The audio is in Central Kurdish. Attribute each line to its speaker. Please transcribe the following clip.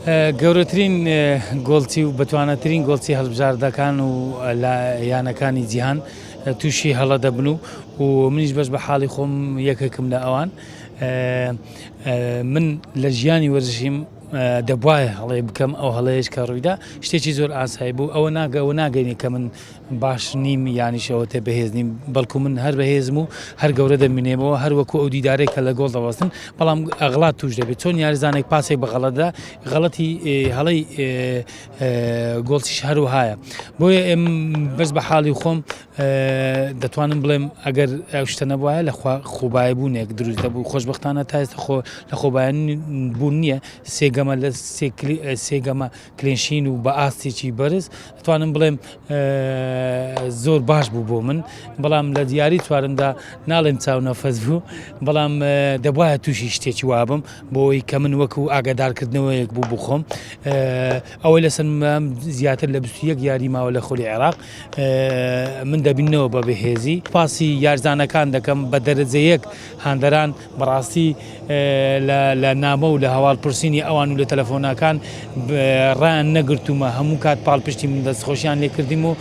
Speaker 1: گەورەترین گۆڵچی و بەتواناترین گۆڵچی هەڵبژاردەکان و لە یانەکانی جیهان تووشی هەڵە دەبن و و منیش بەش بە حاڵی خۆم یەکێکم لە ئەوان. من لە ژیانی وەرزشیم دەبواە هەڵەی بکەم، ئەو هەڵەیەش کە ڕوویدا شتێکی زۆر ئاسایی بوو. ئەوە ناگە ئەوە ناگەینێ کە من باش نیم یانیش ئەوەتە بەهێز نیم، بەڵکو من هەر بەهێزم و هەر گەورە دەمینێمەوە، هەر وەکو ئەو دیدارەی کە لە گۆڵ دەوەستن، بەڵام ئەغڵات توش دەبێت. چۆن یاریزانێک پاسێک بە غەڵەتدا، غەڵەتی هەڵەی گۆڵچیش هەروەهایە. بۆیە ئێم بەس بە حاڵی خۆم دەتوانم بڵێم ئەگەر ئەو شتە نەبوایە لە خۆبایی بوونێک دروست دەبوو. خۆشببختانە تا ئێستا خۆ لە خۆبایان بوون نییە، سێگەمە لە سێگەمە کلینشین و بە ئاستێکی بەرز دەتوانم بڵێم زۆر باش بوو بۆ من، بەڵام لە دیاری چوارمدا ناڵێم چاو نەفەس بوو، بەڵام دەبواە تووشی شتێکی وابم بۆی کە من وەکو ئاگادارکردنەوەیەک بوو بخۆم. ئەوەی لەسەر زیاتر لە 21 یاری ماوە لە خولی عێراق من دەبینەوە بە بەهێزی. پاسی یارزانەکان دەکەم بە دەرەجە یەک هاندەران، بەڕاستی لە نامە و لە هەواڵ پرسینی ئەوان و لە تەلەفۆنەکان ڕایان نەگرتوومە، هەموو کات پاڵپشتی من دەستخۆشیان لێکردیم و.